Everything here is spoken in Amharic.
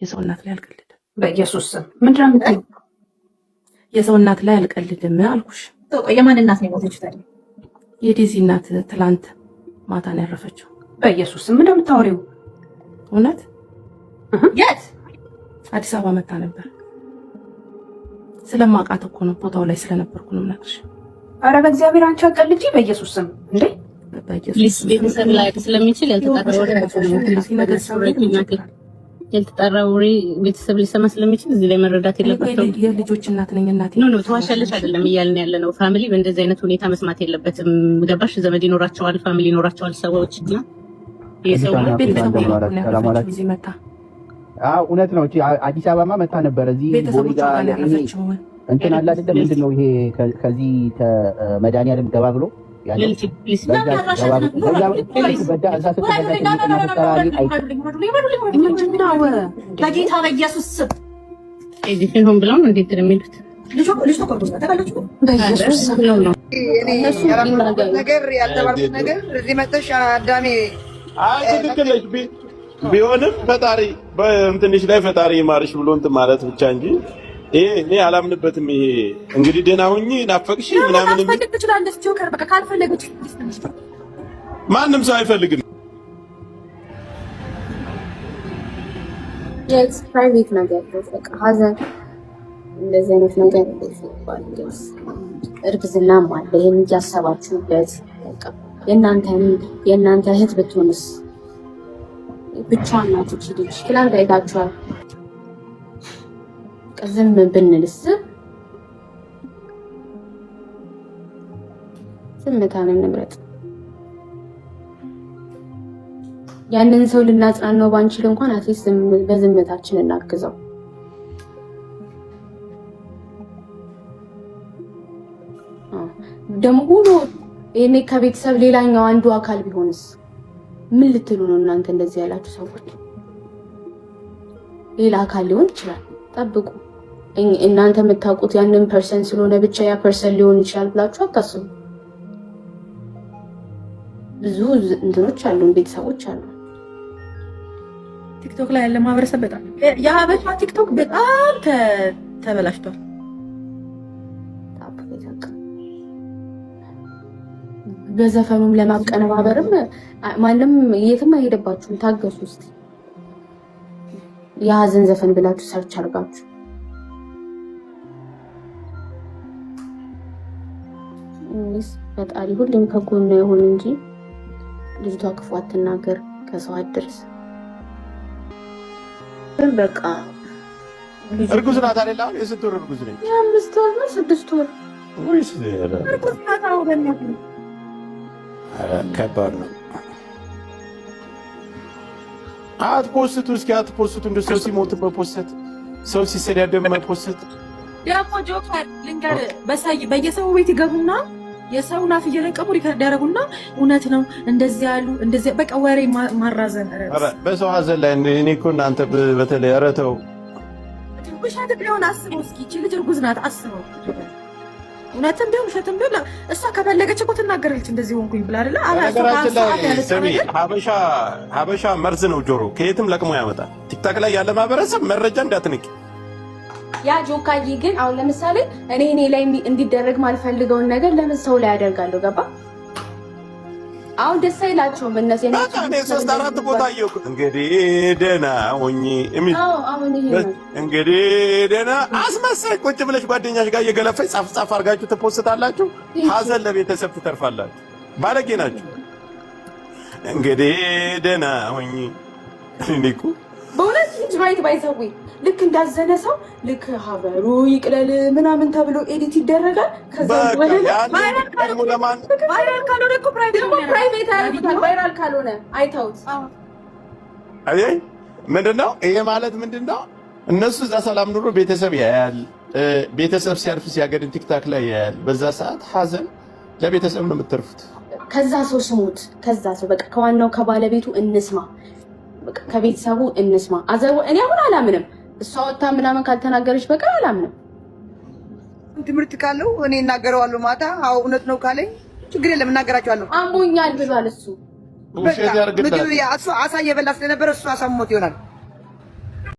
የሰው እናት ላይ አልቀልድም። በኢየሱስ ስም ምንድን ነው የምትይው? የሰው እናት ላይ አልቀልድም አልኩሽ። የማን እናት ነው የሞተችው ታዲያ? የዴዚ እናት ትላንት ማታ ነው ያረፈችው። በኢየሱስ ስም ምንድን ነው የምታወሪው? እውነት። የት? አዲስ አበባ መታ ነበር። ስለማውቃት እኮ ነው፣ ቦታው ላይ ስለነበርኩ ነው የምነግርሽ። ኧረ በእግዚአብሔር አንቺ አትቀልጂ። በኢየሱስ ስም እንዴ! በኢየሱስ ቤተሰብ ላይ ስለሚችል ያልተጣራ ወሬ ቤተሰብ ሊሰማ ስለሚችል እዚህ ላይ መረዳት የለባቸውም። የልጆች እናት ነኝ እናቴ። No, no፣ ትዋሻለሽ አይደለም እያልን ያለ ነው። Family በእንደዚህ አይነት ሁኔታ መስማት የለበትም። ገባሽ? ዘመድ ይኖራቸዋል፣ family ይኖራቸዋል ሰዎች እና የሰው ቤተሰቡ ነው እዚህ መታ። እውነት ነው። አዲስ አበባማ መታ ነበር። እዚህ ቤተሰቦቿ ጋር ነው ያረፈችው። እንትን አለ አይደለም? ምንድን ነው ይሄ? ከዚህ ከመድኃኒዓለም ገባ ብሎ ያለው በጌታ በኢየሱስ ስም edition ሆን ብለው ነው እንዴት ነው የሚሉት? ልጅ ተቆርጦ ታውቃላችሁ። በኢየሱስ ስም ነው። ያልተባልኩት ነገር ያልተባልኩት ነገር እዚህ መጥተሽ አዳሜ። አይ፣ ትክክል ነሽ። ቢሆንም ፈጣሪ በእንትንሽ ላይ ፈጣሪ ይማርሽ ብሎ እንትን ማለት ብቻ እንጂ ይሄ እኔ አላምንበትም። ይሄ እንግዲህ ደህና ሁኚ ናፈቅሽ ምናምን ላትፈልግ ትችላለች። ጆከር በቃ ካልፈለገች ማንም ሰው አይፈልግም። Private ነገር በቃ ሀዘን እንደዚህ አይነት ነገር እርግዝናም አለ። ይህን እያሰባችሁበት በቃ የእናንተ እህት ብትሆንስ? ብቻዋን ናት እቺ ልጅ። ትላንት አይታችኋል። ዝም ብንልስ? ዝምታን እንምረጥ። ያንን ሰው ልናጽናናው ባንችል እንኳን at least በዝምታችን እናግዘው። ደግሞ ሁሉ ይሄኔ ከቤተሰብ ሌላኛው አንዱ አካል ቢሆንስ ምን ልትሉ ነው እናንተ እንደዚህ ያላችሁ ሰዎች? ሌላ አካል ሊሆን ይችላል። ጠብቁ። እናንተ የምታውቁት ያንን person ስለሆነ ብቻ ያ person ሊሆን ይችላል ብላችሁ አታስቡ። ብዙ እንትኖች አሉን፣ ቤተሰቦች አሉ። ቲክቶክ ላይ ያለ ማህበረሰብ በጣም፣ የሀበሻ ቲክቶክ በጣም ተበላሽቷል። በዘፈኑም ለማቀነባበርም ማንም የትም አይሄደባችሁም። ታገሱ እስኪ። የሀዘን ዘፈን ብላችሁ search አድርጋችሁ ፈጣሪ ሁሌም ከጎኗ ይሁን እንጂ ልጅቷ ክፉ አትናገር፣ ከሰው አትድርስ። ግን በቃ እርጉዝ ናት አይደል? አሁን የስንት ወር እርጉዝ ነች? የ5 ወር ነው 6 ወር። ወይስ እርጉዝ ናት። አዎ በእናትህ። ኧረ ከባድ ነው። አትፖስቱ፣ እስኪ አትፖስቱ። እንደ ሰው ሲሞት መፖሰት፣ ሰው ሲሰዳደብ መፖሰት። ደግሞ ጆከር ልንገርህ፣ በየሰው ቤት ይገቡና የሰውን አፍ እየለቀሙ record ያደረጉና እውነት ነው እንደዚህ ያሉ እንደዚህ በቃ ወሬ ማራዘም። ኧረ በሰው ሀዘን ላይ እኔ እኮ እናንተ በተለይ ኧረ ተው። ውሸት ቢሆን አስበው እስኪ፣ ይህቺ ልጅ እርጉዝ ናት። አስበው፣ እውነትም ቢሆን ውሸትም ቢሆን እሷ ከፈለገች እኮ ትናገራለች። እንደዚህ ሆንኩኝ ብላ አይደለ? በነገራችን ላይ ስሚ፣ ሀበሻ መርዝ ነው። ጆሮ ከየትም ለቅሞ ያመጣል። ቲክቶክ ላይ ያለ ማህበረሰብ መረጃ እንዳትንቂ። ያ ጆካዬ ግን አሁን ለምሳሌ እኔ ላይ እንዲደረግ ማልፈልገውን ነገር ለምን ሰው ላይ ያደርጋለሁ? ገባ? አሁን ደስ አይላቸውም እነሱ። በቃ እኔ ሶስት አራት ቦታ አየሁ። እንግዲህ ደህና ሁኚ የሚል እንግዲህ ደህና አስመሳይ ቁጭ ብለሽ ጓደኛሽ ጋር እየገለፈች ጻፍ ጻፍ አድርጋችሁ ትፖስታላችሁ። ሀዘን ለቤተሰብ ትተርፋላችሁ። ባለጌ ናችሁ። እንግዲህ ደህና ሁኚ። እኔ እኮ በእውነት ልጅ ማየት ባይዘዌ ልክ እንዳዘነ ሰው ልክ ሀበሩ ይቅለል ምናምን ተብሎ edit ይደረጋል። ከዛ viral ካልሆነ እኮ private ያደርጉታል። Viral ካልሆነ አይተውት። አይ፣ ምንድን ነው ይሄ ማለት ምንድን ነው? እነሱ እዛ ሰላም ኑሮ ቤተሰብ ያያል። ቤተሰብ ሲያልፍ ሲያገድን ቲክቶክ ላይ ያያል። በዛ ሰዓት ሀዘን ለቤተሰብ ነው የምትተርፉት። ከዛ ሰው ስሙት። ከዛ ሰው በቃ ከዋናው ከባለቤቱ እንስማ፣ ከቤተሰቡ እንስማ። አዘው እኔ አሁን አላምንም። እሷ ወጥታ ምናምን ካልተናገረች በቀር አላምንም። ትምህርት ካለው እኔ እናገረዋለሁ ማታ። አዎ እውነት ነው ካለኝ ችግር የለም እናገራቸዋለሁ። አሞኛል ብሏል እሱ። ምግብ እሱ አሳ እየበላ ስለነበረ እሱ አሳሞት ይሆናል።